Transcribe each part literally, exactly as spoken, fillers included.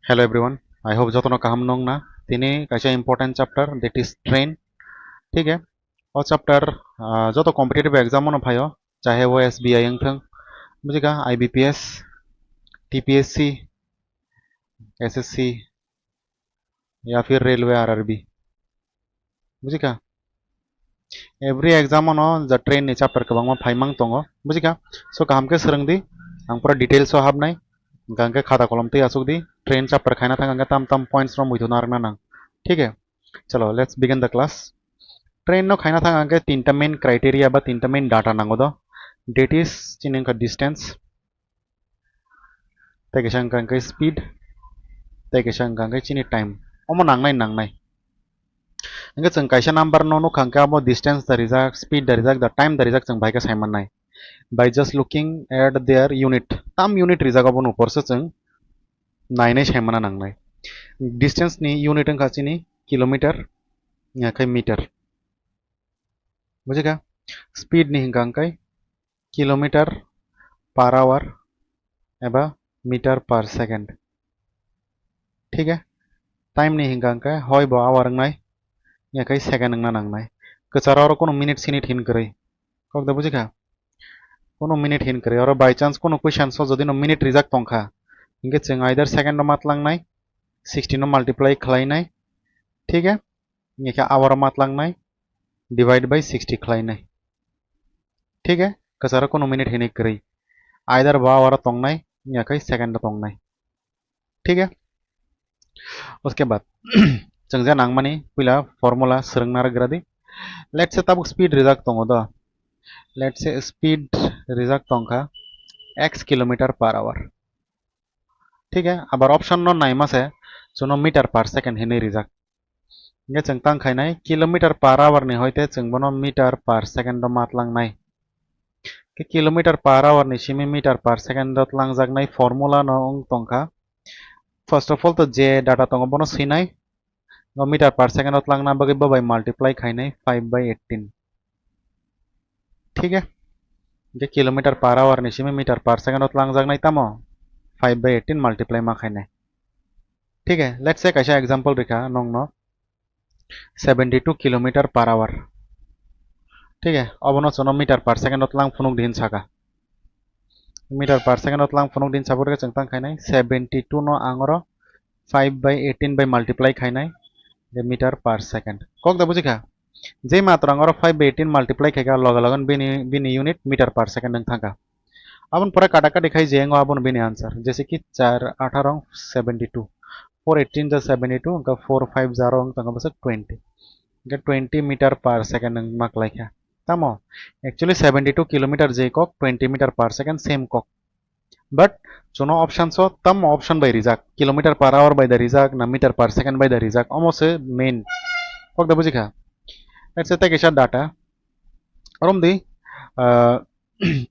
Hello everyone, I hope jotono kaham nung na. Tini kaisa important chapter, that is train. Thik hai, o chapter, ah, joto competitive exam no phaio, chahe o S B I wngthung, bujikha, I B P S, T P S C, S S C, ya phir railway, R R B. Bujikha? Every exam o no ja train ni chapter kwbangma phaimang tongo, bujikha? So kaham khe swrwng di, ang pura details o habnai, hwnkha hwnkhe khata kolom twi achuk di, train chapter khaina thang hwnkhe tam tam points no muitu narwkna nang. Thik hai? Chalo, let's begin the class. Train no khaina thang hwnkhe tinta main criteria ba tinta main data nango do, that is chini wngkha distance, tei kaisa hwnkha hwnkhe speed, tei kaisa hwnkha hwnkhe chini time. Omo nangnai nangnai. Hwnkhe chwng kaisa number no nukha hwnkhe abo distance da rijak, speed da rijak, da time da rijak chwng bai khe sai mannai. By just looking at their unit. Tam unit rijak obo ni upor se chwng nainai sai mana nangnai. Distance ni unit wngkha chini kilometer, ya khai meter. Bujikha? Speed ni hwnkha hwnkhe kilometer per hour eba meter per second. Thik hai? Time ni hwnkha hwnkhe hoi bo hour wngnai, ya khai second wngna nangnai. Kwcharo oro kunu minute sinit hin kwrwi. Kok da bujikha? Kunu minute hin kwrwi. Oro by chance kunu question so jodi no minute rijak tongkha, hwnkhe chwng either second o matlangnai, sixty no multiply khlainai. Thik hai? Hwnkhe hour o matlangnai, divide by sixty khlainai. Thik hai? Kwcharo kunu minute hinwi kwrwi. Either bo hour o tongnai, ya khai second o tongnai. Thik hai? Uske baad, chwng je nangmani puila formula swrwngna rwgra di. Let's say tabuk speed rijak tongo do. Let's say speed rijak tongkha x kilometer per hour. Thik hai? Abar option no naima se, chwngno meter per second hinwi rijak. Hingke chwng tang khainai kilometer per hour ni hoite chwng bono meter per second o matlangnai. Khe kilometer per hour ni simi meter per second o tlangjaknai formula no wng tongkha. First of all to je data tongo bono swinai. O meter per second o tlangna bagwi bo bai multiply khainai five by eighteen. Thik hai? Hingke kilometer per hour ni simi meter per second o tlangjaknai tamo five by eighteen multiply ma khainai. Thik hai? Let's say kaisa example rikha nongno seventy two kilometer per hour. Thik hai? Obono chwngno meter per second o tlang phunuk di hin saka. Meter per second o tlang phunuk di hin sabo rikha chwng tang khainai seventy two no ang oro five by eighteen by multiply khainai, the meter per second. Kok da bujikha? Je matwrang oro five by eighteen multiply khaikha, loge loge bini, bini unit meter per second wng thangkha. Aboni pore kata kati khai je wngo abono bini answer. Jese ki char atharo seventy two, four eighteen ja seventy two, hwnkhe four five ja aro wng tongkha bwswk twenty. Hwnkhe twenty meter per second wng ma klaikha. Tamo? Actually seventy two kilometer je kok twenty meter per second same kok. But chwngno option so tamo option bai rijak, kilometer per hour bai da rijak na meter per second bai da rijak, omo se main. Kok da bujikha? Let's say tei kaisa data. Orom di, ah,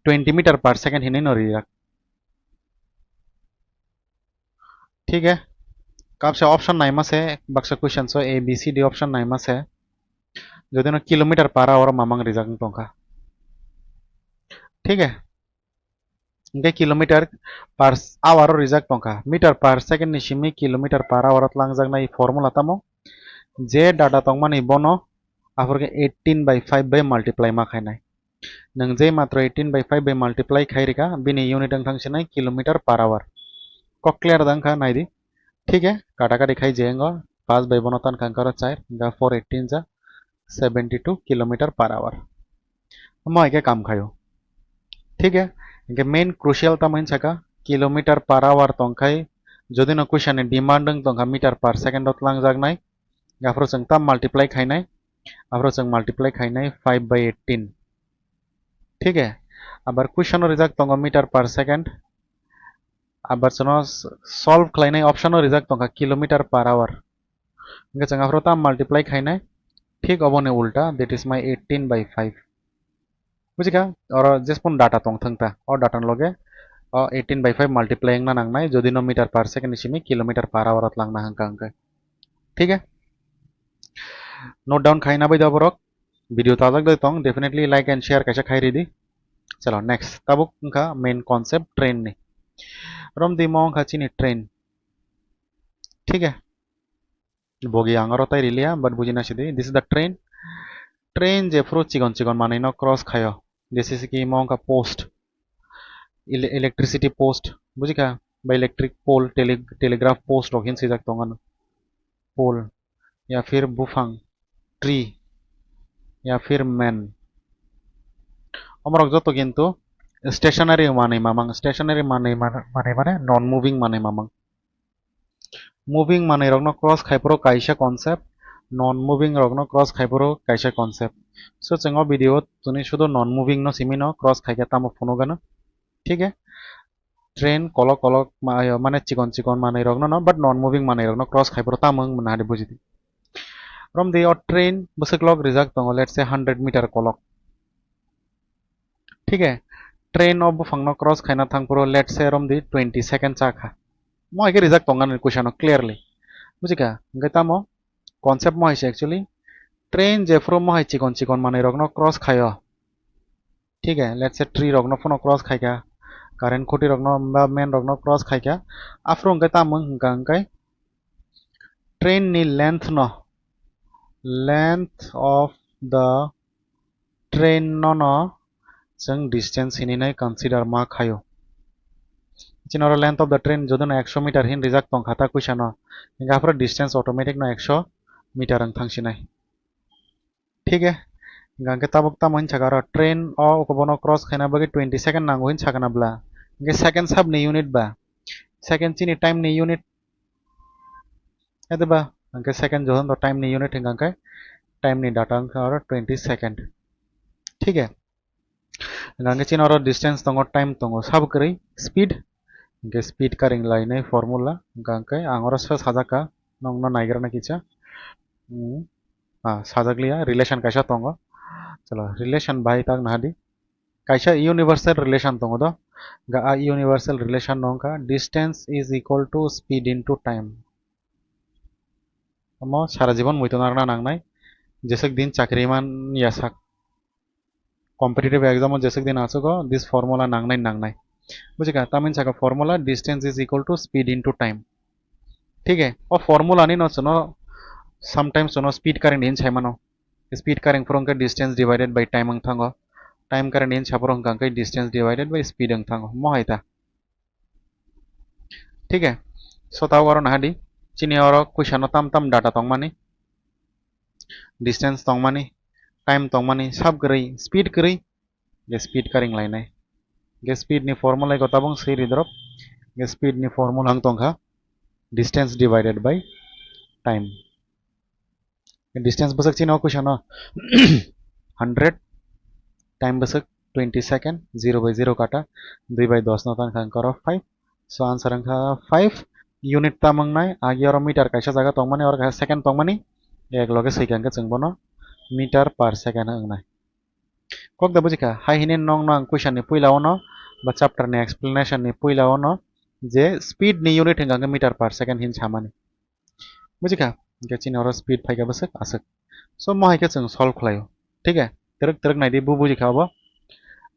twenty meter per second hinwi no rijak. Thik hai? Kapsa option naima se, baksa question so A B C D option naima se. Jodi no kilometer per hour mamang rijak wng tongkha. Thik hai? Hingke kilometer per hour o rijak tongkha. Meter per second ni simi kilometer per hour o tlangjaknai formula tamo? Je data tongmani bono aphurkhe eighteen by five by multiply ma khainai. Nwng je matro eighteen by five by multiply khai rikha, bini unit wng thang sinai kilometer per hour. Kok clear da wngkha, naidi. Thik hai, kata kati khai je wngo, paanch bai bono tan kha wngkha oro char, hingkha four eighteen ja seventy two kilometer per hour. Omo hai khe kam khaio. Thik hai, hingkhe main crucial tamo hin saka, kilometer per hour tongkhai, jodi no question ni demand wng tongkha meter per second o tlangjaknai, aphuru chwng tam multiply khainai, aphuru chwng multiply khainai five by eighteen. Thik hai, abar question o rijak tongo meter per second, abar chwngno solve khlainai option o rijak tongkha kilometer per hour. Hingkhe chwng aphuru tam multiply khainai, thik oboni ulta, that is my eighteen by five. Bujikha? Oro jespon data tong thangta, o data ni loge o eighteen by five multiply wngna nangnai, jodi no meter per second ni simi kilometer per hour o tlangna hangka hingkhe. Thik hai? Note down khaina bai da borok. Video tajak dai tong, definitely like and share kaisa khai ridi. Chalo, next. Tabuk wngkha main concept train ni. Romdi mo wngkha chini train. Thik hai? Bogi ang aro tai riliya, but bujina sidi. This is the train. Train jephuru chikon chikon manwi no cross khaio. Jese ki mo wngkha post. Ele-, electricity post. Bujikha? Ba electric pole, tele-, telegraph post rok hin swijak tongano. Pole. Ya phir buphang. Tree. Ya phir man. Omorok joto kintu stationary manwi mamang. Stationary manwi man-, manwi mane non moving manwi mamang. Moving manwi rokno cross khaiphuru kaisa concept, non moving rokno cross khaiphuru kaisa concept. So chwng o video o tini sudu non moving no simi no cross khaikha tamo phunukgano. Thik hai? Train kolok kolok ma-, ayo, mane chikon chikon manwi rokno no, but non moving manwi rokno cross khaiphuru tamo wng mwnha hadi bujidi. Romdi o train bwswk lok rijak tongo, let's say hundred meter kolok. Thik hai? Train o buphang no cross khaina thangphuru, let's say romdi twenty second chakha. Mo hai khe rijak tongani question o clearly. Bujikha? Hwnkhe tamo concept mo hai se actually. Train jephuru mo hai chikon chikon manwi rokno cross khaio. Thik hai? Let's say tree rokno phano cross khaikha. Current khuti rokno ba man rokno cross khaikha. Aphuru hwnkhe tamo wngkha hwnkhe train ni length no, length of the train no no chwng distance hinwi nai consider ma khaio. Chini oro length of the train jodono ekso meter hin rijak tongkha ta question o, hingkhe aphuru distance automatic no ekso meter wng thang sinai. Thik hai? Hingkhe tabuk tamo hin sakha aro train o bono cross khaina bagwi twenty second nango hin sakha na bwla. Hingkhe second sabni unit ba? Second chini time ni unit. Ede ba? Hingkhe second jotono time ni unit hingkha hingkhe time ni data wngkha aro twenty second. Thik hai? Hingkha hingkhe chini oro distance tongo, time tongo, sabo kwrwi speed. Hingkhe speed karing lainai formula. Hingkha hingkhe ang oro sa-, sajak kha, nokno naigrana kisa. Hmm. Ah, sajak liya, relation kaisa tongo. Chalo, relation bahai tak nahadi. Kaisa universal relation tongo do. Hingkha a universal relation no wngkha distance is equal to speed into time. Omo sara jibon muitu narwkna nangnai, jeswk din chakri man yasak. Competitive exam o jeswk din achugo, this formula nangnai nangnai. Bujikha? Tamni sakha formula distance is equal to speed into time. Thik hai? O formula ni no chwngno sometimes chwngno speed karing din sai mano. Speed karing phuru hwnkhe distance divided by time wng thango. Time karing din saphuru hwnkha hwnkhe distance divided by speed wng thango. Mo hai ta. Thik hai? So, tabuk oro nahadi, chini oro question o tam tam data tongmani, distance tongmani, time tongmani, sab kwrwi, speed kwrwi, hingkhe speed karing lainai. Hingkhe speed ni formula iko tabuk swi ri drop. Hingkhe speed ni formula wng tongkha distance divided by time. Distance bwswk chini o question o hundred, time bwswk twenty second, zero by zero kata, dui by dos no tang kha hwnkhe oro five. So answer wngkha five. Unit tam wngnai, agi oro meter kaisa jaga tongmani, oro kaisa second tongmani, ek loge swikha hwnkhe chwng bono meter per second wngnai. Kok da bujikha? Hai hini nokno ang question ni puila ono ba chapter ni explanation ni puila ono je speed ni unit hwnkha hwnkhe meter per second hin samani. Bujikha? Hingkhe chini oro speed phaikha bwswk aswk. So, mo hai khe chwng solve khlaio. Thik hai? Twrwk twrwk naidi, bo bujikha obo.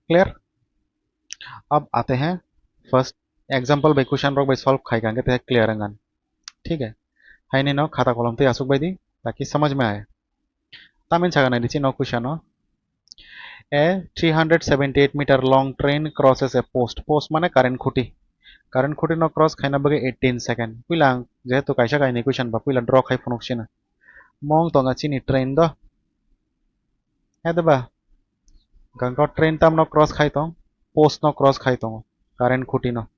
Clear? Ab aate hain first example bai question rok bai solve khaikha hingkhe teha clear wngkha. Thik hai? Haini no khata kolom twi aswk bai di, taki samajh mein aaye. Tamni sakha naidi chini o question o. A three hundred seventy-eight meter long train crosses a post. Post mane current khuti. Current khuti no cross khaina bagwi eighteen second. Puila ang jehetu kaisa kainwi question ba puila draw khai phunuk sina. Mo wng tongkha chini train do. He de ba? Gangkha train tamno cross khai tong? Post no cross khai tongo. Current khuti no.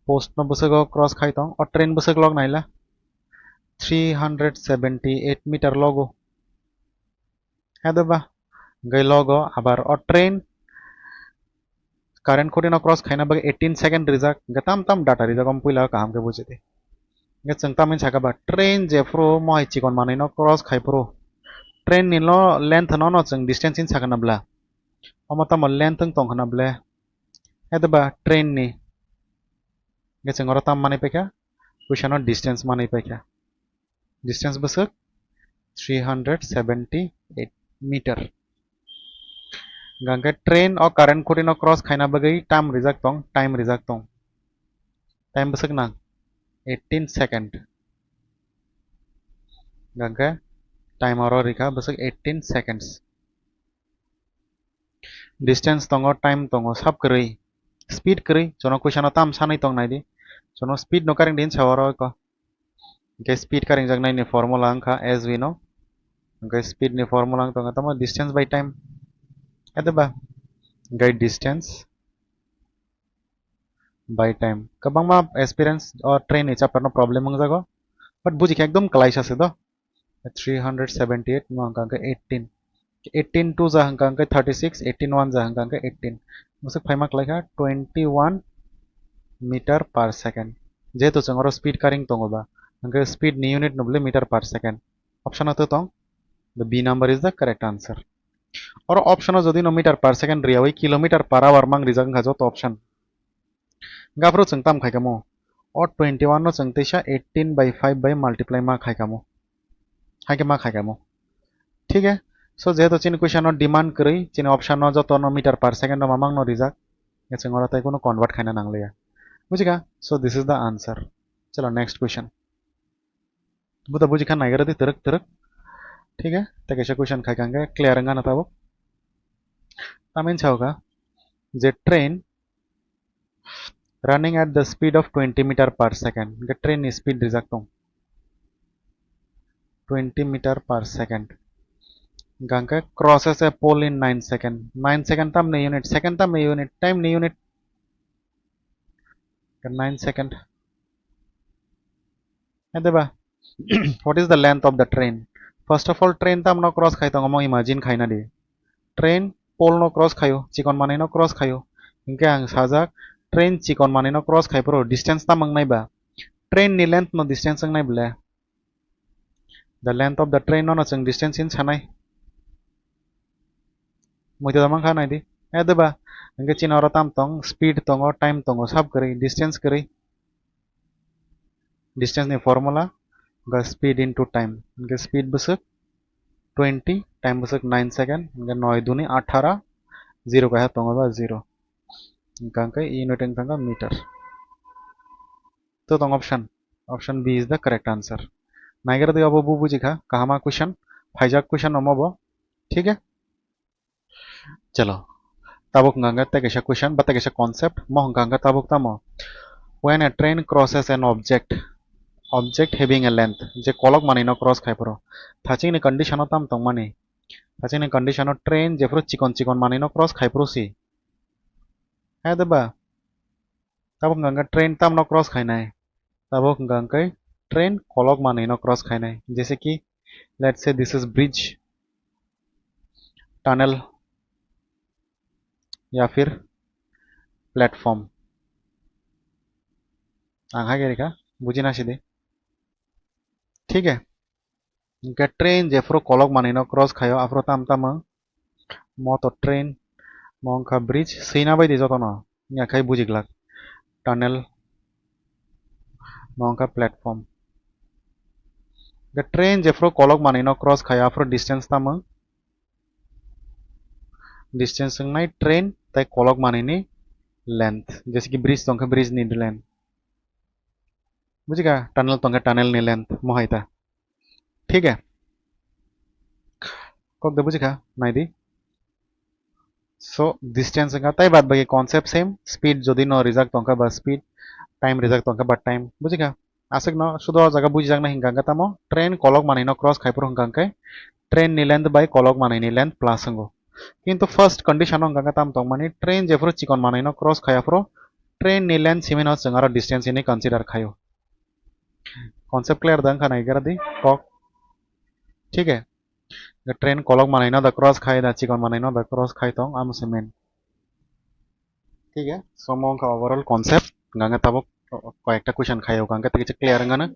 Post no bwswk o cross khai tong. O train bwswk log naila. Three hundred seventy-eight meter logo. He de ba? Hingkhe logo abar o train current khuti no cross khaina bagwi eighteen second rijak, hingkhe tam tam data rijak, omo puila kaham khe buji di. Hingkhe chwng tamni sakha ba train jephuru mohai chikon manwi no cross khai phuru train ni no length no no chwng distance hin sakha na bwla. Omo tamo length wng tong khna bwle. He de ba train ni. Hingkhe chwng oro tam manwi paikha, puisa no distance manwi paikha. Distance bwswk three hundred seventy-eight meter. Hingkhe train o current khuti no cross khaina bagwi tam rijak tong, time rijak tong. Time bwswk nang? eighteen second. Hingkha khe time oro rikha bwswk eighteen seconds. Distance tongo, time tongo, sab kwrwi, speed kwrwi, jono question o tam sanwi tong naidi. Jono speed no karing din sa oro ko. Hingkhe speed karingjak nai ni formula wngkha as we know. Hingkhe speed ni formula wng tongkha tamo distance by time. Ede ba? Hingkhe distance by time. Kwbangma aspirants o train ni chapter no problem wngjago. But buji khe ekdom kwlaisa se do. Three hundred seventy-eight no hwnka hwnkhe eighteen. Eighteen two ja hwnka hwnkhe thirty-six, eighteen one ja hwnka hwnkhe eighteen. Bwswk phaima kwlaikha twenty-one meter per second. Jehetu chwng oro speed karing tongo ba, hwnkhe speed ni unit no bwle meter per second. Option o to tong, the B number is the correct answer. Oro option o jodi no meter per second riyawi kilometer per hour mang rijak wngkha joto option. Hingkhe aphuru chwng tam khaikha mo? O twenty-one no chwng teisa eighteen by five by multiply ma khaikha mo? Haikhe ma khaikha mo? Thik he? So, jehetu chini question no demand kwrwi, chini option no joto no meter per second no mamang no rijak. Hingkhe chwng oro tei kunu convert khaina nangliya. Bujikha? So, this is the answer. Chalo, next question. Buda bujikha naigra di twrwk twrwk. Thik he? Tei kaisa question khaikha hingkhe clear wngkha na tabuk. Tamni sao kha je train running at the speed of twenty meter per second. Hingkhe train ni speed rijak tong. Twenty meter per second. Hingkha hingkhe crosses a pole in nine second. Nine second tamni unit, second tamni unit, time ni unit. Nine second. Ede ba? What is the length of the train? First of all, train tamno cross khai tongo mo imagine khaina di. Train pole no cross khaio, chikon manwi no cross khaio. Hingkhe ang sajak, train chikon manwi no cross khai phuru distance tam wngnai ba? Train ni length no distance wngnai bwle? The length of the train no no chwng distance hin sanai. Muitu da mankha nai di. Eh, de ba? Hingkhe chini oro tam tong, speed tongo, time tongo, sab kwrwi, distance kwrwi. Distance ni formula, hingkhe speed into time. Hingkhe speed bwswk twenty, time bwswk nine second, hingkhe noi duni atharo, zero kaisa tongo ba zero. Hingkha hingkhe unit wngkha meter. To tong option. Option B is the correct answer. Naigra di obo bu bujikha, kahama question, phaijak question omo bo. Thik he? Chalo. Tabuk hwnka hwnkhe tei kaisa question ba tei kaisa concept, mo hwnka hwnkhe tabuk tamo? When a train crosses an object, object having a length, je kolok manwi no cross khai phuru, thaching ni condition o tam tongmani? Thaching ni condition o train jephuru chikon chikon manwi no cross khai phuru si. Hai de ba? Tabuk hwnka hwnkhe train tamno cross khainai? Tabuk hwnka hwnkhe train kolok manwi no cross khainai. Jese ki, let's say this is bridge, tunnel, ya phir platform. Ang hai khe rikha, buji na sidi. Thik he? Hingkhe train jephuru kolok manwi no cross khaio, aphuru tam tamo? Motor train, mo wngkha bridge, swina bai di jotono, ya khai bujiglak. Tunnel, mo wngkha platform. Hingkhe train jephuru kolok manwi no cross khaio, aphuru distance tamo? Distance wngnai train tei kolok manwi ni length, jese ki bridge tongkha bridge ni length. Bujikha? Tunnel tongkha tunnel ni length, mo hai ta. Thik he? Kok de bujikha? Nai di. So, distance wngkha, tei bad baki concept same, speed jodi no rijak tongkha ba speed, time rijak tongkha ba time, bujikha? Aswk no sudo o jaga bujijaknai hwnka hwnkhe tamo, train kolok manwi no cross khai phuru hwnka hwnkhe train ni length bai kolok manwi ni length plus wngo. Kintu first condition o hwnka hwnkhe tamo tongmani, train jephuru chikon manwi no cross khaiya phuru train ni length simi no chwng aro distance hinwi consider khaio. Concept clear da wngkha naigra di kok. Thik he? Train kolok manwi no da cross khai da, chikon manwi no da cross khai tong, amo se main. Thik he? So mo wngkha overall concept, hwnka hwnkhe tabuk koyekta question khaio, hwnka hwnkhe tei kisa clear wngkha na.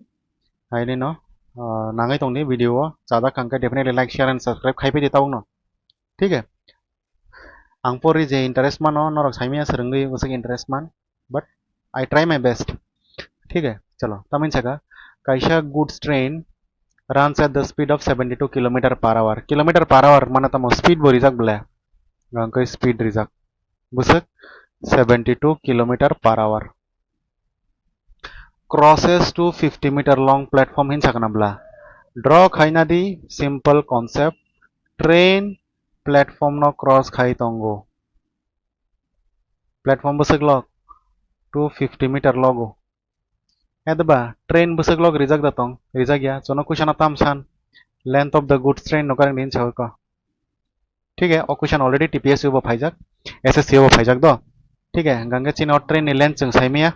Haini no, ah, nangwi tongdi video o, chajak hwnka hwnkhe definitely like, share and subscribe khai phi di tabuk no. Thik he? Ang pori je interest mano, norok saimanya swrwngwi bwswk interest man, but I try my best. Thik he? Chalo, tamni saka, kaisa goods train runs at the speed of seventy-two kilometer per hour. Kilometer per hour mane tamo speed bo rijak bwle? Hwnka hwnkhe speed rijak. Bwswk seventy-two kilometer per hour. crosses two fifty meter long platform hin sakna bla. Draw khaina di simple concept, train platform no cross khai tongo. Platform bwswk log two fifty meter logo. Edba train bwswk log rijak da tong, rijak ya, chono question o tam san, length of the goods train no karing din sa ko. Thik hai, o question already T P S C bo phaijak, S S C bo phaijak do. Thik hai, hwnkha hwnkhe chini o train ni length chwng sai maya,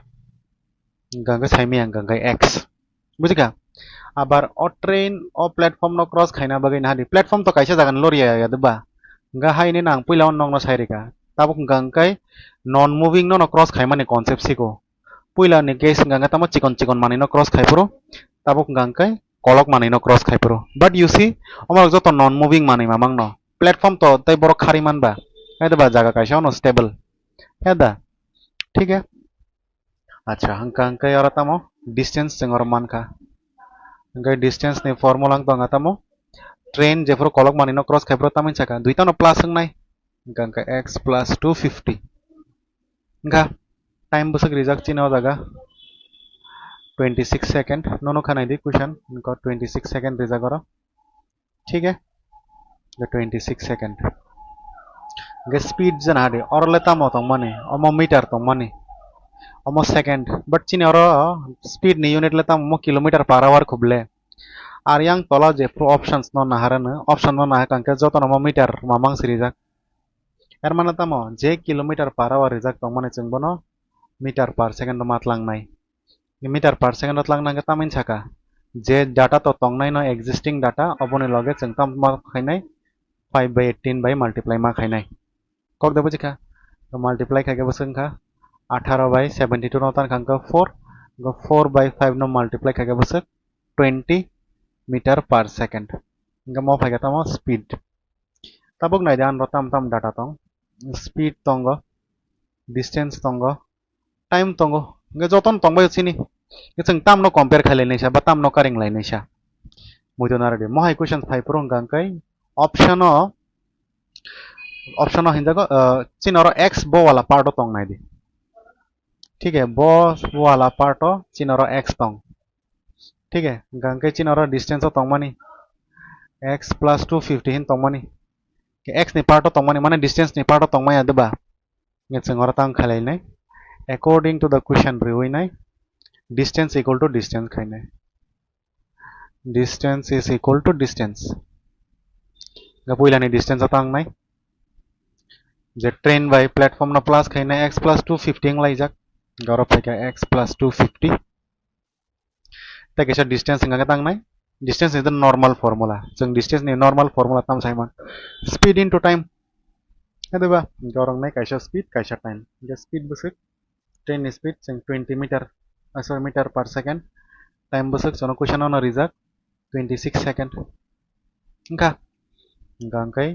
hwnkha hwnkhe sai maya, hwnkha hwnkhe X. Bujikha? Abar o train o platform no cross khaina bagwi nahadi. Platform to kaisa jaga ni lori ya, ya, ya, diba? Hwnkha hai ni nang puila o nokno sai rikha. Tabuk hwnkha hwnkhe non moving no, no cross khaimani concept siko. Puila ni case hwnkha hwnkhe tamo chikon chikon manwi no cross khai phuru. Tabuk hwnkha hwnkhe kolok manwi no cross khai phuru. But you see, omorok joto non moving manwi mamang no. Platform to tei borok khari man ba. Hai diba jaga kaisa ono stable. Hai da. Thik hai? Acha, hwnkha hwnkhe oro tamo distance chwng oro mankha. Hwnkhe distance ni formula wng tongkha tamo train jephuru kolok manwi no cross khai phuru tamo wng sakha, duita no plus wngnai. Hwnkha hwnkhe X plus two fifty. Hwnkha time bwswk rijak chini o jaga twenty six second. Nono kha naidi question, hwnkha twenty six second rijak oro. Thik hai? Hwnkhe twenty six second. Hwnkhe speed jana hadi, oro le tamo tongmani, omo meter tongmani, omo second. But chini oro speed ni unit le tamo, omo kilometer per hour khub le. Ar yang tola jephru options no naharano, option no nahakha hwnkhe jotono omo meter mamang sirijak. Er mane tamo, je kilometer per hour rijak tongmani chwng bono meter per second o ma tlangnai. Meter per second o tlangna hwnkhe tamo wng sakha, je data to tongnai no existing data, oboni loge chwng tamo ma khainai, five by eighteen by multiply ma khainai. Kok de bujikha? To multiply khaikhe bwswk wngkha atharo by seventy two no tankha hwnkhe four, hwnkhe four by five no multiply khaikhe bwswk twenty meter per second. Hwnkhe mo phaikhe tamo speed. Tabuk naidi anro tam tam data tong, speed tongo, distance tongo, time tongo, hwnkhe jotono tongbai chini. Hwnkhe chwng tamno compare khailai naisa ba tamno karing lai naisa. Muitu narwdi, mohai question phai phuru hwnkha hwnkhe option o, option o hinjago, ah, chini oro X bo wala part o tong naidi. Thik hai, bo wala part o chini oro X tong. Thik hai, hwnkha hwnkhe chini oro distance o tongmani X plus two fifty hin tongmani. X ni part o tongmani, mane distance ni part o tongmaya diba? Hwnkhe chwng oro tang khailai nai. According to the question riwi nai, distance equal to distance khainai. Distance is equal to distance. Hwnkhe puila ni distance o tang nai. Je train bai platform no plus khainai, X plus two fifty wng laijak. Hwnkhe oro phaikha X plus two fifty. Tei kaisa distance hwnkha khe tangnai. Distance is the normal formula. Chwng distance ni normal formula tamo saimang. Speed into time. Hai diba? Hwnkhe oro wngnai kaisa speed, kaisa time. Hwnkhe speed bwswk train ni speed chwng twenty meter, ah, sorry, meter per second. Time bwswk chwngno question o no rijak twenty six second. Hwnkha? Hwnkha hwnkhe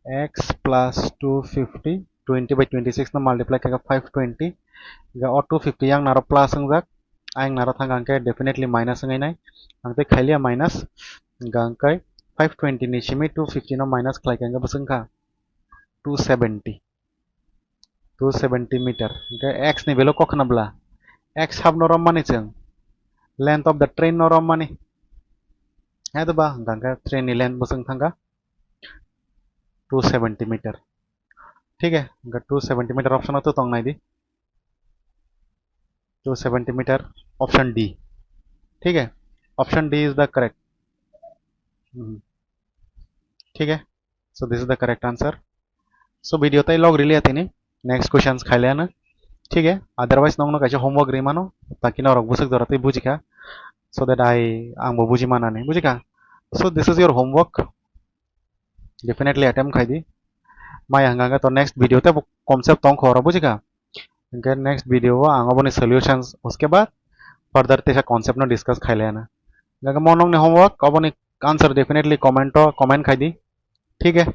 X plus two fifty, twenty by twenty six no multiply khaikha five twenty. Hwnkhe o two fifty yang naro plus wngjak, ayang naro thangkha hwnkhe definitely minus wngnai. Ang tei khailiya minus, hwnkha hwnkhe five twenty ni simi two fifty no minus khlaikha hwnkhe bwswk wngkha two seventy. Two seventy meter. Hwnkhe X ni value kok khna bla? X half no rommani chwng. Length of the train no rommani. Hai diba? Hwnkha hwnkhe train ni length bwswk thangkha two seventy meter. Thik hai? Hwnkhe two seventy meter option o to tong naidi. Two seventy meter option D. Thik hai? Option D is the correct. Hmm. Thik hai? So this is the correct answer. So video tai log rili atini. Next questions khaile ano. Thik hai? Otherwise nongno kaisa homework rimano. Taki norok bwswk jora tei bujikha. So that I, ang bo buji manani. Bujikha? So this is your homework. Definitely attempt khai di. Maya hwnkha hwnkhe to next video tei bo concept tong kho oro bujikha? Hwnkhe next video o ang oboni solutions uske baad further teisa concept no discuss khaile ano. Hwnkhe mo nongni homework oboni answer definitely comment o comment khai di. Thik hai?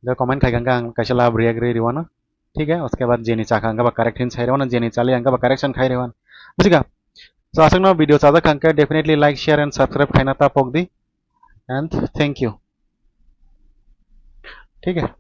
Hwnkhe comment khai hwnkhe ang kaisa lab react ri riwano. Thik hai? Uske baad jeni chakha hwnkhe ba correct hin sai riwano, jeni chaliya hwnkhe ba correction khai riwano. Bujikha? So aswkno video chajak hwnkhe definitely like, share and subscribe khaina ta pok di. And thank you. Thik hai?